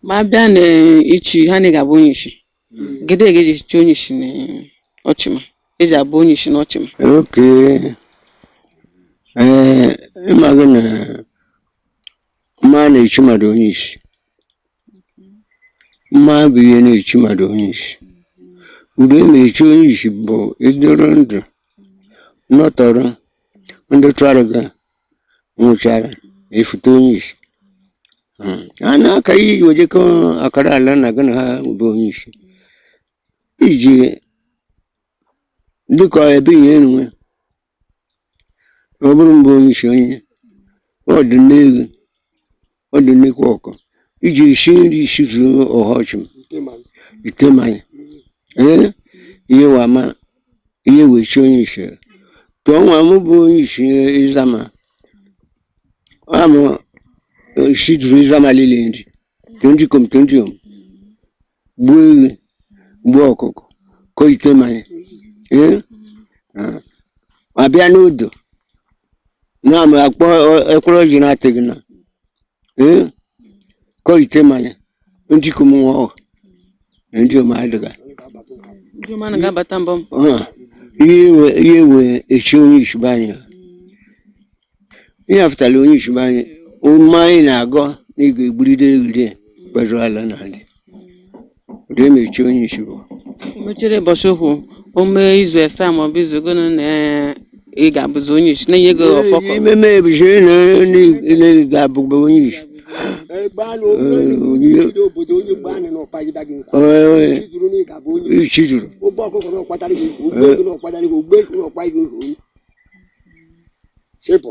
Ma a bịa na ichi ha na ga-abụ onye isi, gede ga eji echichi onye isi na ọchịma eji abụ onye isi na ọchịma? Okay, ee, ịmaghị na mma na-echi mmadụ onye isi. Mma bụ ihe na-echi mmadụ onye isi. Udo na-echi onye isi bụ ịdịrị ndụ nọtọrọ ndị tụara gị nwụchara efute onye isi. A na-aka iji wejekọ akara ala na gị na ha bụ onye isi iji dịka ebe ihe enwe. Ọ bụrụ mbụ onye isi onye ọ dị n'ego, ọ dị nnukwu ọkụ iji esi nri sizuo ọha ọchị ite mmanya. Ee, ihe wa ma ihe wee chi onye isi tụọ nwa m bụ onye isi ịzama amụ sizuru ịzama niile nri tonji kom tonji om, gbuo ewu, gbuo ọkụkọ, kọọ ite mmanya. Ee, abịa n'udo na-ama akpọ ekwere ọjị na-atịghị na ee kọọ ite mmanya ndị kom nwa ọha na ndị ọma adịghị. Ndị ọma ga-abata mbọ m. Ihe wee echi onye isi be anyị, ihe afụtala onye isi be anyị omume anyị na-agọ na ị ga-egburide egide gbazuru ala na ndị ụdị emechi onye isi bụ. O mechere ụbọchị ụkwụ, o mee izu asaa maọbụ izu gịnị na ị ga-abụzi onye isi na-enye gị ọfọkọ. Imeme ebuziri na ị ga-abụgbe onye isi. Ichi juru.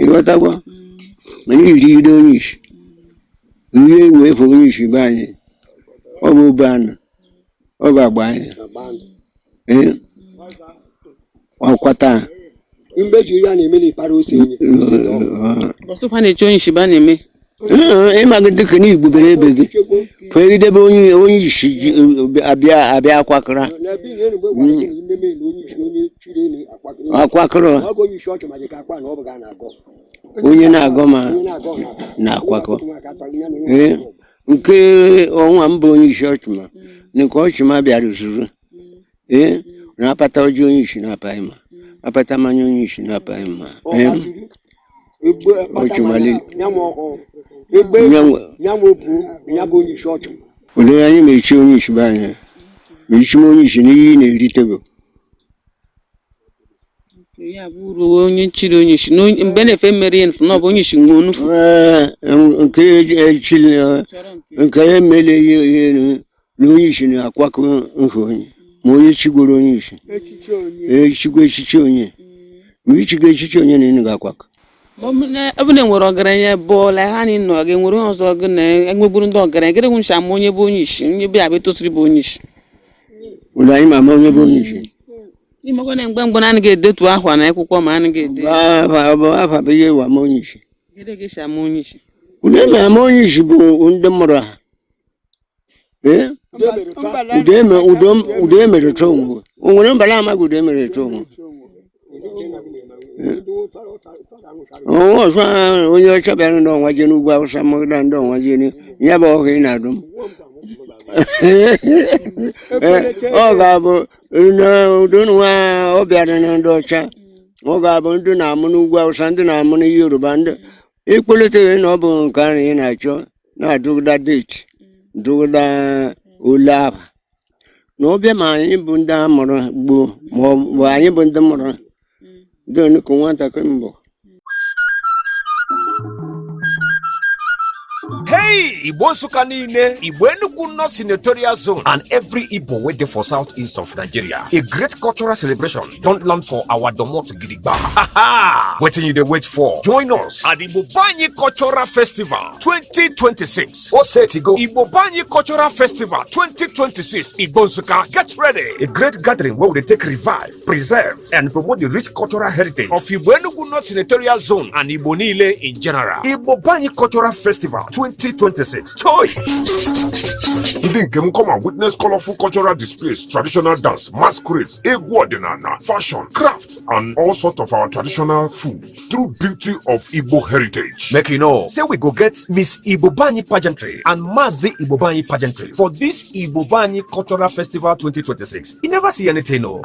Ịghọtakwa mana irigide onye isi ihe wee fụ onye isi be anyị, ọ bụ obe anụ, ọ bụ agba anyị. Ee, ọkwata. Mgbeji ihe a na-eme n'ịkpara ose enye. Ụbọchị ụkwa na-echi onye isi bụ a na-eme. Ịmaghị dịka na igbubere ebe gị kwegidebe onye onye isi ji abịa abịa akwakọrọ akwakọrọ onye na-agọ ma na-akwakọ. Ee, nke ọnwa mbụ onye isi ọchịma na nke ọchịma bịara zuru. Ee, na-apata ọjị onye isi na-apaghị mma, apata mmanya onye isi na-apaghị mma. Ee, ọchịma lili. Ụdị anyị ma echi onye isi be anyị ma ichime onye isi n'ihe ị na-erite bụ Ya bụ uru onye chiri onye isi na mgbe na-efe mere ihe na ọ bụ onye isi nwe onufu. Ee, nke echili nke emele ihe ihe na onye isi na-akwakọ nha onye ma onye chigoro onye isi echigwo echichi onye ma ichigo echichi onye na ịnụ ga-akwakọ. Ma ọ bụ na enwere ọgaranya bụọla ha na ịnọ ga enwere onye ọzọ gị na enwegburu ndị ọgaranya gịnị nwụcha ma onye bụ onye isi onye bụ ya bụ etosiri bụ onye isi. Ụlọ anyị ma ama onye bụ onye isi. Imekwa na mgbe mgbe na anaghị edetu akwa na akwụkwọ ma anaghị ede. Afa bụ afa bụ ihe wa ama onye isi. Gịnị ka esi ama onye isi? Ụlọ ma ama onye isi bụ ndị mụrụ ha. Ee, ụdọ emerụta onwe o nwere mbala amaghị ụdọ emerụta onwe onwe ọzọ. Onye ọcha bịara ndị ọnwa jee n'ugwu Awụsa magida ndị ọnwa jee ya bụ ọhụụ ị na-adụ m. Ọ ga-abụ udo nwa ọ bịara na ndị ọcha, ọ ga-abụ ndị na-amụ n'ugwu Awụsa, ndị na-amụ na Yoruba, ndị ikpolitere na ọ bụ nke ahụ ị na-achọ na-adụgida date dụgida ole afa na ọbịa ma anyị bụ ndị a mụrụ gboo ma ọ bụ anyị bụ ndị mụrụ dị ka nwatakịrị mbụ. Hey, Igbo Nsukka niile, Igbo Enugu North Senatorial Zone, and every Igbo wey dey for southeast of Nigeria. A great cultural celebration don land for our domot gidigba. Ha ha! Wetin you dey wait for? Join us at Igbo Banyi Cultural Festival 2026. Osetigo Igbo Banyi Cultural Festival 2026 Igbo Nsukka. Get ready! A great gathering wey we dey take revive, preserve, and promote the rich cultural heritage of Igbo Enugu North Senatorial Zone and Igbo niile in general. Igbo Banyi Cultural Festival 2026. Choi! Ndị nke m, come and witness colorful cultural displays, traditional dance, masquerades, egwu ọdịnala, fashion, crafts, and all sorts of our traditional food. food, true beauty of Igbo heritage. Make you know, say we go get Miss Igbo pageantry and Mazi Igbo pageantry for this Igbo Banyi Cultural Festival 2026. You never see anything, no.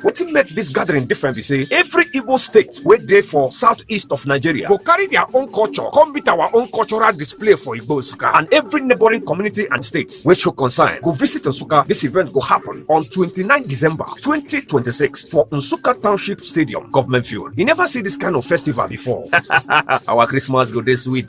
Wetin make this gathering different be say every Igbo state wey dey for southeast of Nigeria go carry their own culture come meet our own cultural display for Igbo Nsukka, and every neighboring community and state wey show concern go visit Nsukka. This event go happen on 29 December 2026 for Nsukka Township Stadium, Government Field. You never see this kind of festival before. Our Christmas go dey sweet.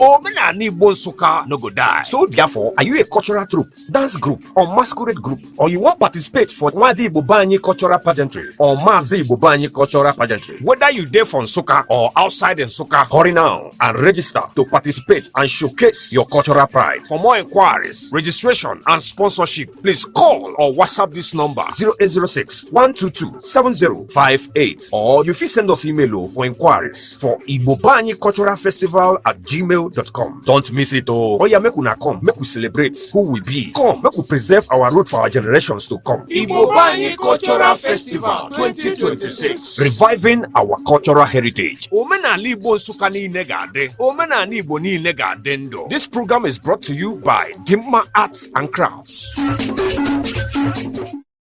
Omenala Igbo Nsukka no go die. So therefore, are you a cultural troupe, dance group, or masquerade group, or you wan participate for Nwada Igbo Banyi cultural pageantry or Mazi Igbo Banyi cultural pageantry? Whether you dey for Nsukka or outside Nsukka, hurry now and register to participate and showcase your cultural pride. For more inquiries, registration, and sponsorship, please call or WhatsApp this number: 0806 122 7058, or you fit send us email o for inquiries for igbobanyi cultural festival@gmail.com. Don't miss it o. Oya, make una come, make we celebrate who we be. Come, make we preserve our root for our generations to come. Igbo Banyi Cultural Festival 2026. Reviving our cultural heritage. Omenala Igbo Nsụka niile ga-adị. Omenala Igbo niile ga-adị ndụ. This program is brought to you by Dimma Arts and Crafts.